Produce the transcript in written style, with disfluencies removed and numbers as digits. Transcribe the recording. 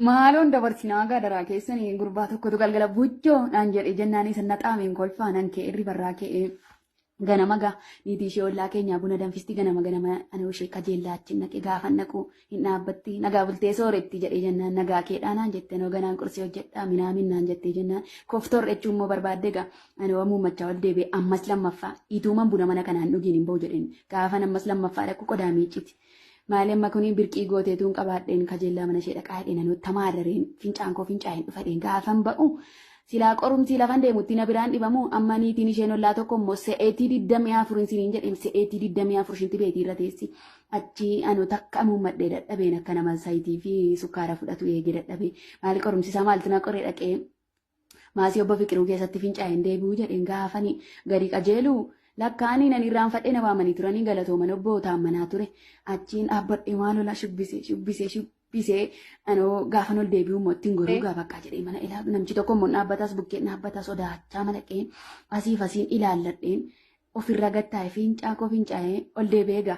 Maaloon dabarsinaa gadaraa keessanii gurbaa tokkotu galgala buchoo naan jedhe jennaan isa naxaameen kolfaa nan ka'e irri barraa ka'e ganama gaa niitii ishee ollaa keenyaa buna danfisti ganama ganama ana ishee kajeellaa achi naqe gaafa naqu hin dhaabbatti nagaa bultee sooretti jedhee jennaan nagaa keedhaa naan jette anoo ganaan qursii hojjedhaa minaamin naan jettee jennaan koftoor jechuun immoo barbaadde gaa anoo muummachaa ol deebi'e ammas lammaffaa ituuman buna mana kanaan dhugiin hin ba'u jedheen gaafan ammas lammaffaa dhaqu qodaa miicciti. Maali amma kuni birqii gooteetuun qabaadheen kajeellaa mana ishee dhaqaa jedheen anuu tamaarrareen fincaan koo fincaa'een dhufadheen gaafan ba'u silaa qorumsii lafan deemutti na biraan dhibamu amma niitiin isheen ollaa tokko immoo se'eetii 24 siniin jedheen se'eetii 24 shinti beetii irra teessi achi anu takka muummadhee dadhabeen akka nama sayitii fi sukkaara fudhatu eegee dadhabee maali qorumsi isaa maaltu na qoree dhaqee maasii obbo Fiqiruu keessatti fincaa'een deebi'uu jedheen gaafani gadi qajeelu lakkaanii nan irraanfadhee na waamanii turanii galatooman obbo Taammanaa ture achiin dhaabbadhee maalola shubbisee shubbisee shubbisee anoo gaafan ol deebi'u immoo ittiin goruu gaafa akka jedhee mana ilaa namchi tokko immoo dhaabbatas bukkee dhaabbata sodaachaa malaqee asiif asiin ilaalladheen ofirra gattaa'e fincaa koo fincaa'ee ol deebi'ee gaa.